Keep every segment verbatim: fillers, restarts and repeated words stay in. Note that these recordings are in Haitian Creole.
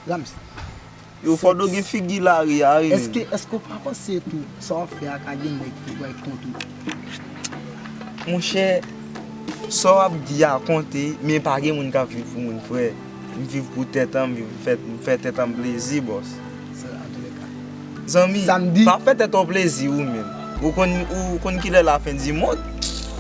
Rams. Yo, fò w gen figi lari a, wi, men. Èske, èske w pa panse tou, sa w ap fè a ka gen nèg ki pral kont ou? Monchè, sa w ap di a konte, men pa gen moun k ap viv pou moun, frè. M viv pou tèt an, m viv, m fè, m fè tèt an plezi, bòs. Sa, antouleka. Zanmi, pa fè tèt ou plezi, ou menm. Ou konn, ou konn kilè lafen di mond?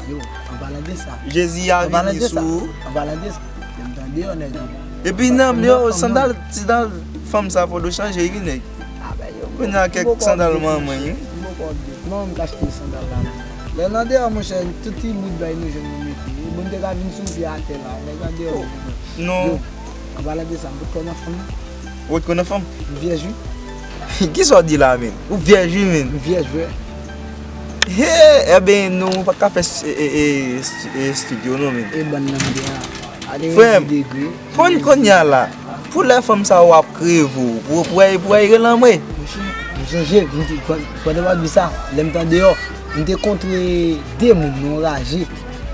Yo, an palan de sa. Jezi a vini sou ou. An palan de sa, lè m tande yon nèg an. Epi nan, yo, sandal, sandal fanm sa fò do chanje, wi, nèg. Kounye a kèk sandal manman, wi. Non, m ka achte sandal la. Lè nan deyò, monchè, tout ti bout bay nou jwenn nou mete. E bon, te ka vin sou pye atè la. Nèg nan deyò. Non. Yo, an palan de sa, m pot kò nan fanm. Ou pot kò nan fanm? M vyèj, wi. Kisa w di la, menm? Ou vyèj, wi, menm. M vyèj, wi. He, ebyen, nou pa ka fè s-, e, e, e, st-, e, estidyo, non, menm. E bann nan deyò. Frè m, konn, kounye a la, pou lè fanm sa w ap kreve w, pou, pou, pou, pou rele anmwe. Monchè, m sonje, m te, pandan w ap di sa, lè m t andeyò, m te kontre de moun, nou raje.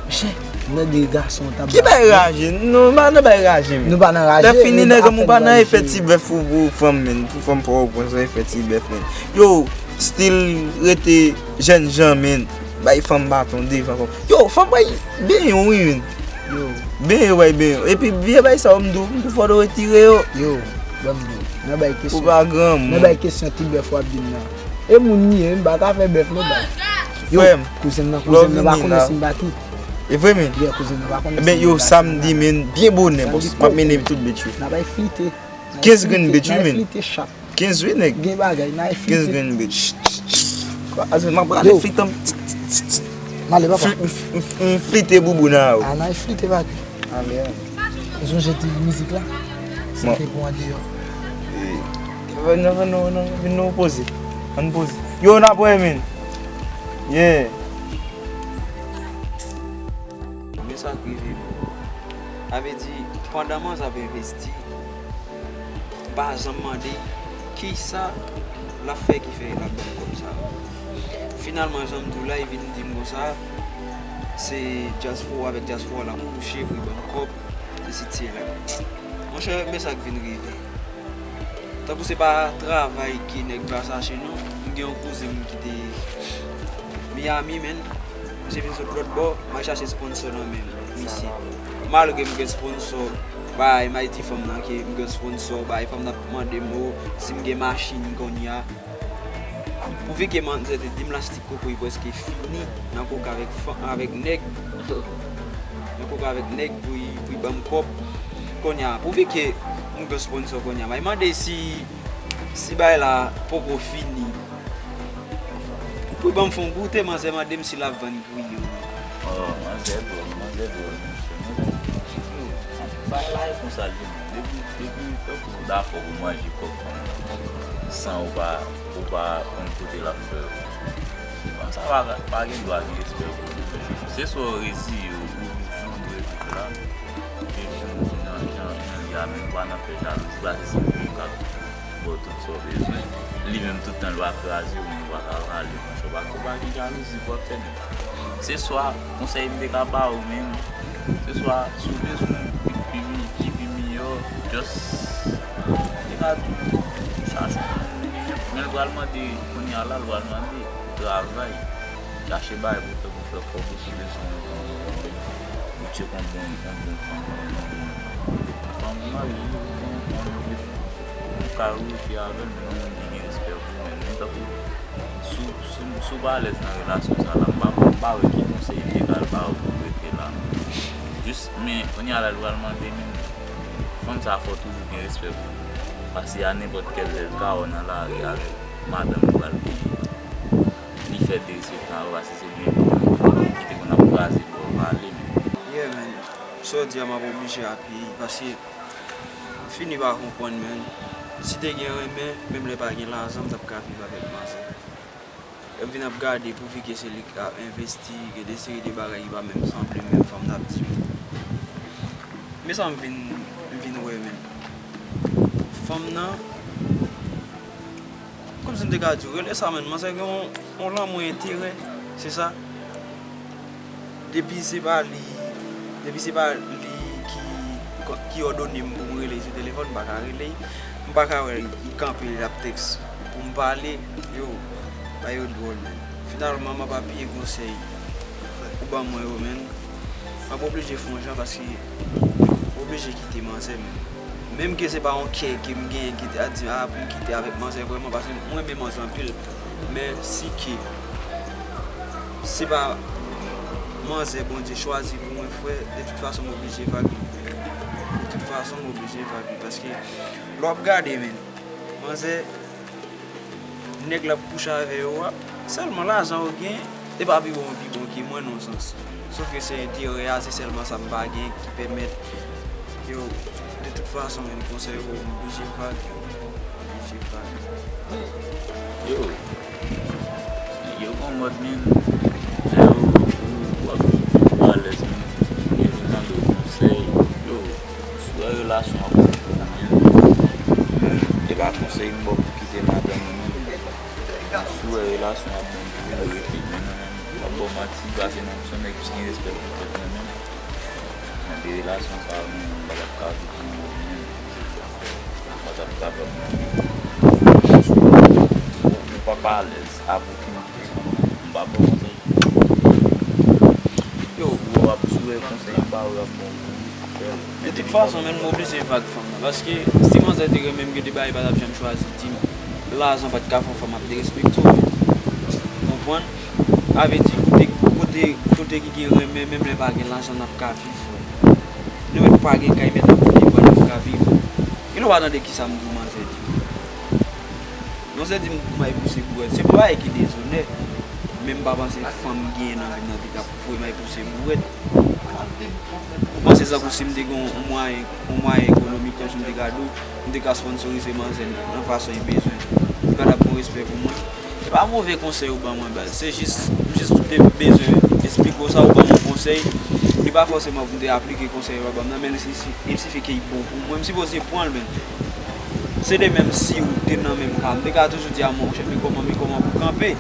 Monchè, nan de gason t ap. Ki bay raje? Nou pa nan bay raje, men. Nou pa nan raje. Lè fini, nèg, ou pa nan efè ti bèf pou, pou fanm, men. Pou fanm pa w pran sa efè ti bèf, men. Yo, still rete jènjan, men. Bay fanm baton devan fanm. Yo, fanm bay benyen, wi, men. Yo. Benyen, bay benyen. Epi vye bay sa yo, m di w, m di w fò w retire yo. Yo, ban m di w. Nan bay kesyon. Ou pa granmoun. Nan bay kesyon ti bèf w ap di m nan. E moun li ye, m pa ka fè bèf non, bay. Yo, frè m, kouzen nan, kouzen nan pa konnen si m pa ki. E vre, men? Yeah, kouzen nan pa konnen si m pa ki. Ebyen, yo, samdi, men, byen bonè, bòs. M ap mennen tout bèt yo. Nan bay flite. Kenz grenn bèt, wi, men. Flite chak. Kenz, wi, nèg. Gen bagay, n a flite. Kenz grenn bèt. Ch, ch, ch. M ap rale flite m. M ale, papa. Fli-, m, m, m flite boubou nan ou. A, n a flite, papi. Ale, ale. Ou sonje ti mizik la? Sa te pou andeyò. Vin nou, vin nou, vin nou poze. Ann poze. Yo, n ap wè, men. Yeah. Men sa k rive, bro. Sa vle di, pandan manzè ap envesti, m pa janm mande kisa l ap fè ki fè l ap ban m kòb sa yo. Finalman, jan m di w la, li vin di m konsa, se dyaspora, avèk dyaspora l ap kouche pou l ban m kòb, sesi sela. Monchè, men sa k vin rive. Tankou se pa travay ke nèg va chache, non. M gen yon kouzen m ki te Miami, menn. Misye vin sot lòt bò, m al chache sponsò nan men misye. Malgre m gen sponsò bay Mighty Fanm nan, ke m gen sponsò bay fanm nan ap mande m, o, si m gen machin kounye a. Pouvi ke manzè te di m lastik kokoy prèske fini nan koka avèk fanm, avèk nèg. Nan koka avèk nèg pou y, pou y ban m kòb. Kounye a, pouvi ke m gen sponsò kounye a, m al mande si, si bagay la poko fini. Pou y ban m fè yon goute, manzè mande m si l ap vann griyo. Oh, manzè dwòl, manzè dwòl, monchè. Manzè, bagay la e konsa l ye, men. Depi, depi, tankou w dakò pou manje kòb fanm nan, san ou pa, ou pa konn kote l ap fè yo. Fanm sa pa, pa gen dwa gen respè pou ou. Se swa w reziye w, ou viv jan w dwe viv la, ou viv jan, jan, jan, jan l ye a, men ou pa nan fè jalouzi, paske se moun k ap ba w tout sa w bezwen. Li menm, tout tan, l va kraze w, men ou pa ka rale, monchè, ou pa, ou pa gen jalouzi pou w ap fè nèg. Se swa, konsèy m te ka ba ou menm, se swa, si w bezwen yon vi pi mi-, vi pi miyò, just, m te ka di w, chache yon moun, men l pral mande, kounye a la, l pral mande pou travay, chache bagay pou fè, pou fè kòb ou, si w bezwen yon, yon, yon, ou tcheke yon bon, yon bon fanm, yon bon fanm marye, yon bon fanm, yon kay ou rete avè l, men yon moun ki gen respè pou ou menm. Men tankou, si w, si w, si w pa alèz nan relasyon sa la, m pa, m pa wè ki konsèy m te ka ba w pou w rete la, non. Jis, men, kounye a la, l pral mande, men, fanm sa fò toujou gen respè pou ou. Paske a nenpòt kèl lè, l ka wè w nan lari avèk madanm li pral peye. Li fè derespektan avè w, paske se li menm ki te konn ap kraze pou w pale, men. Yeah, man. Sa w di a, m ap oblije apiye, paske m fini pa konprann, man. Si te gen renmen, menm lè pa gen lajan, m t ap ka viv avèk manzè. Lè m vin ap gade, pouvi ke se li k ap envesti, gen de seri de bagay ki pa menm sanble menm fanm n ap di m. Men sa m vin, m vin wè, menm. Fanm nan, kòmsi m te ka di w, rele sa, menm, manzè gen yon, yon lanmou enterè, se sa. Depi se pa li, depi se pa li ki, ki òdone m pou m rele sou telefòn, m pa ka rele. M pa ka wè li kanpe, l ap tèks pou m pale. Yo, bagay yo dwòl, menn. Finalman, m ap apiye konsèy ou ban mwen yo, menn. M ap oblije fè yon jan paske m oblije kite manzè, menn. Menm ke se pa yon kè ke m genyen ki te a di, a, pou m kite avèk manzè vrèman, paske mwen renmen manzè anpil. Men si ke se pa manzè Bondye chwazi pou mwen, frè, de tout fason m oblije vag li. De tout fason m oblije vag li, paske lè w ap gade, menn, manzè, nèg l ap kouche avè yo a, sèlman lajan yo gen, se pa pi bon, pi bon ke mwen nan yon sans. Sof ke se enterè a, se sèlman sa m pa gen ki pèmèt yo, de tout fason, menn, konsèy yo, m oblije vag yo. M oblije vag yo. Yo, nèg yo gon mòd, menn. Lè yo, ou, w ap viv ou alèz, menn, yo vin mande w konsèy. Yo, si w wè relasyon ap bon pou ou, menn, e pa konsèy m ba w pou kite madanm ou, menn. Si w wè relasyon ap bon pou ou, rete, menn, menn. M ap ba w manti, pase nan, se yon nèg ki gen respè pou tèt mwen, menn. Nan de relasyon sa yo, menn, m pa t ap ka viv nan yo, menn. M pa t ap kapab, non. Ou, ou p ap alèz avè okenn moun. M pa ba w konsèy. Yo, bro, w ap sou wè konsèy m ba w yo ap bon pou ou. De tout fason, menn, m oblije vag fanm nan. Paske si manzè te renmen m, gen de bagay li pa t ap janm chwazi di m. Lajan pa t ka fè yon fanm ap derespekte w. Konprann? Sa vle di, kote, kote, kote ki gen renmen, menm lè pa gen lajan, n ap ka viv, frè. Nou menm pa gen kay, men n ap viv, n ap ka viv. Gen lè w pa tande kisa m di w, manzè di. Manzè di m pou m al pouse bourèt. Se pa yon bagay ki dezonè, men m pa panse fanm genyen nan vi m nan te ka voye m al pouse bourèt. Ou panse tankou si m te gen yon mwayen, yon mwayen ekonomik tankou m te ka di w, m te ka sponsorize manzè nan fason li bezwen. Li pa t ap gen respè pou mwen. Se pa move konsèy ou ban mwen, baz. Se jis, m jis te bezwen esplike w sa, ou ban mwen konsèy. Li pa fòseman pou m te aplike konsèy ou ban m nan, men li sifi, li sifi ke li bon pou mwen. M sipoze pran l, men se de menm si ou te nan menm ka. M te ka toujou di a monchè, men kòman, men kòman pou kanpe.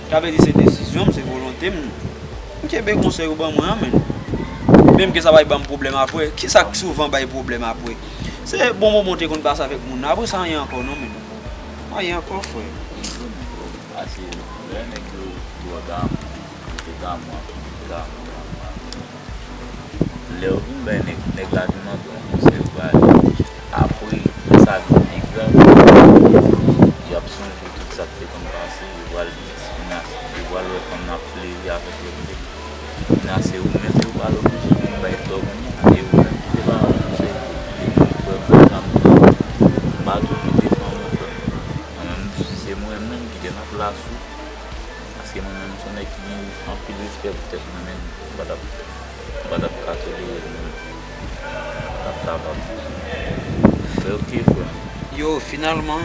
Sa vle di se desizyon m, se volonte m. M kenbe konsèy ou ban mwen an, men menm ke sa pa ban m pwoblèm apre. Kisa k souvan bay pwoblèm apre? Se bon moman w te konn pase avèk moun nan. Apre sa, anyen ankò non, men. Anyen ankò, frè. Pase lè nèg yo twò damou, yo te damou anpil, yo te damou, damou, damou. Lè yo vin bay nèg, nèg la vin mande yon konsèy, yo pale. Apre, lè sa vin pi grav, y ap sonje tout sa k te konn pase, yo pral menase, yo pral wè fanm nan ap fleri avèk yo vre. Menase ou menm, yo pral oblije vin bay tò kounye a, e ou menm ki te ba yo konsèy, ki te di frè m sa m di, m pa tou kite fanm ou frè m. Mwen menm, si se mwen menm ki te nan plas ou, paske mwen menm, m se yon nèg ki gen anpil respè pou tèt mwen, men m pa t ap, m pa t ap ka tolere l, men m pa t ap kapab. Men oke, frè m. Yo, finalman,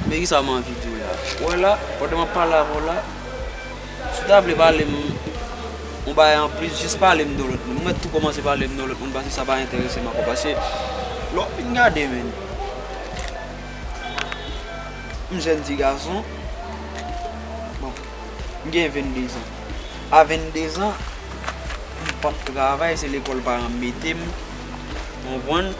men kisa m anvi di w la. Ou wè la, pandan m ap pale avè w la, si w ta vle pale m yon bagay anplis, jis pale m de yon lòt moun. Ou mèt tou kòmanse pale m de yon lòt moun, paske sa pa enterese m ankò. Paske, lè w fin gade, men, m jèn ti gason. Bon, m gen vennde zan. A vennde zan, m p ap travay, se lekòl paran m mete m. Ou konprann?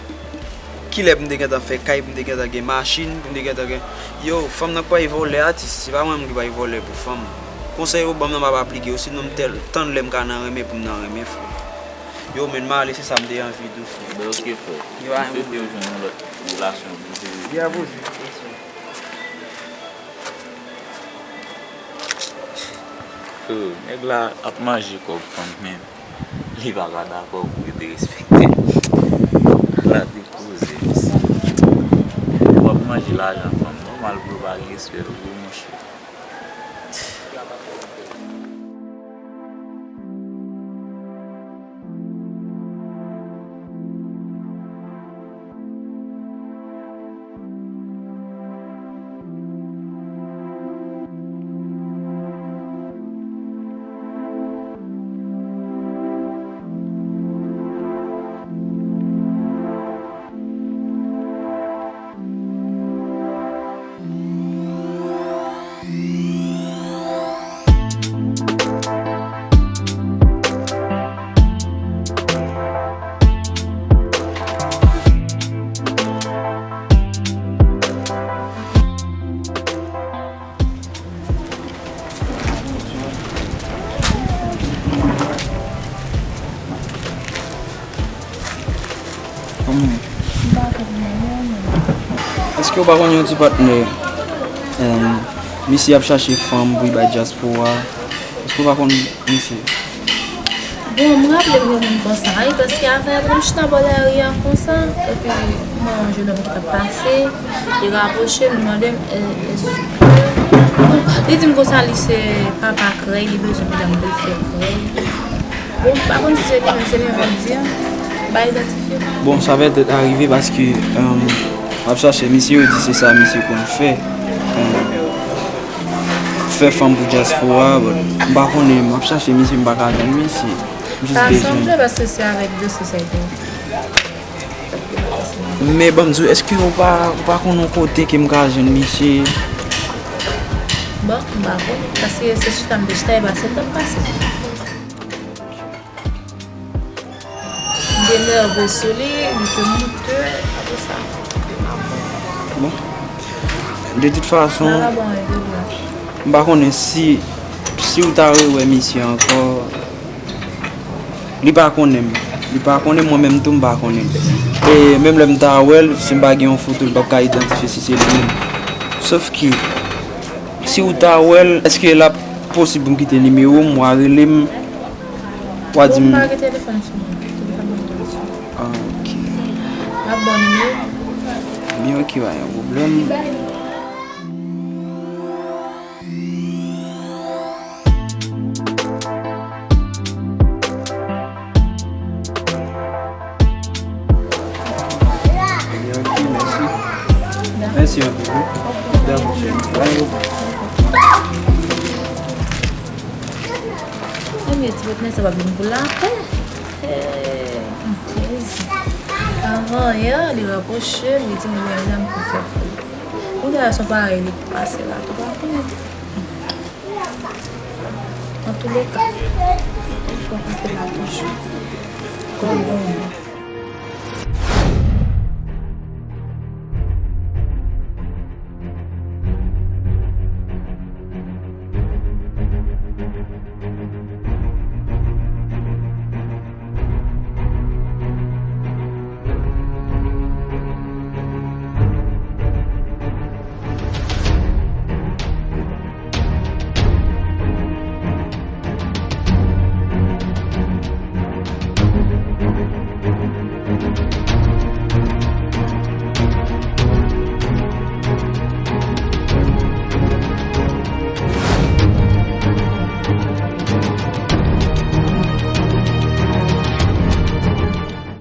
Kilè pou m te gentan fè kay, pou m te gentan gen machin, pou m te gentan gen. Yo, fanm nan k pral vòlè atis, se pa mwen menm ki pral vòlè pou fanm. Konsèy yo ban m nan m ap aplike yo, sinon m tèl, tann lè m ka nan renmen pou m nan renmen, frè. Yo, men m ale, se sa m te anvi di w, frè. Ben, oke, frè. Yo, m swete w jwenn yon lòt relasyon pou w. Byen poze. Oh, nèg la ap manje kòb fanm, men li pa ka dakò pou yo derespekte l. Nèg la depoze, mesye. W ap manje lajan fanm, nòmal pou yo pa gen respè pou ou, monchè. Èske w pa konn yon ti patnè? Em, misye ap chache fanm pou l bay dyaspora. Èske w pa konn misye? Bon, m raple m gen moun konsa wi, paske avè m, m chita bò lari a konsa, epi m wè yon jennonm ki t ap pase, li rapwoche m, li mande m, "Èske," bon, li di m konsa li se papa krèy, li bezwen madanm pou l fè krèy. Bon, m pa konn si se li menm, se li menm k ap di a, m pa idantifye. Bon, sa pètèt arive paske, em, m ap chache misye, yo di se sa misye konn fè. Em, fè fanm pou dyaspora, but m pa konnen, m ap chache misye, m pa ka jwenn misye. M jis bezwen. Sa sanble paske se avèk dosye sa yo te. Men ban m di w, èske ou pa, ou pa konn yon kote ke m ka jwenn misye? Bon, m pa konnen, paske se chita m te chita, e pa se t ap pase. M te nève sou li, li te moute, apre sa. Bon. De tout fason, m pa konnen si, si w ta rewè misye ankò. Li pa konnen m. Li pa konnen m, mwen menm tou m pa konnen l. E menm lè m ta wè l, si m pa gen yon foto, li p ap ka idantifye si se li menm. Sof ki, si w ta wè l, èske l ap posib pou m kite nimewo m, w a rele m, w a di m. Bon, m pa gen telefòn sou mwen. Telefòn mwen pa sou. Ah, ok. M ap ba w nimewo m. Byen, ok, pa gen pwoblèm. Byen, ok, mèsi. Mèsi anpil, wi. Dabò, cheri. Pa gen pwoblèm. Ebyen, ti patnè sa pa vin pou lapè. Hey, m plezi. Avan yè, li rapwoche m, li di m li gen yon dam pou fè pou li. Yon gason parèy li ki pase la tou, pa konnen. Antouleka, fò kote la toujou. Kòdon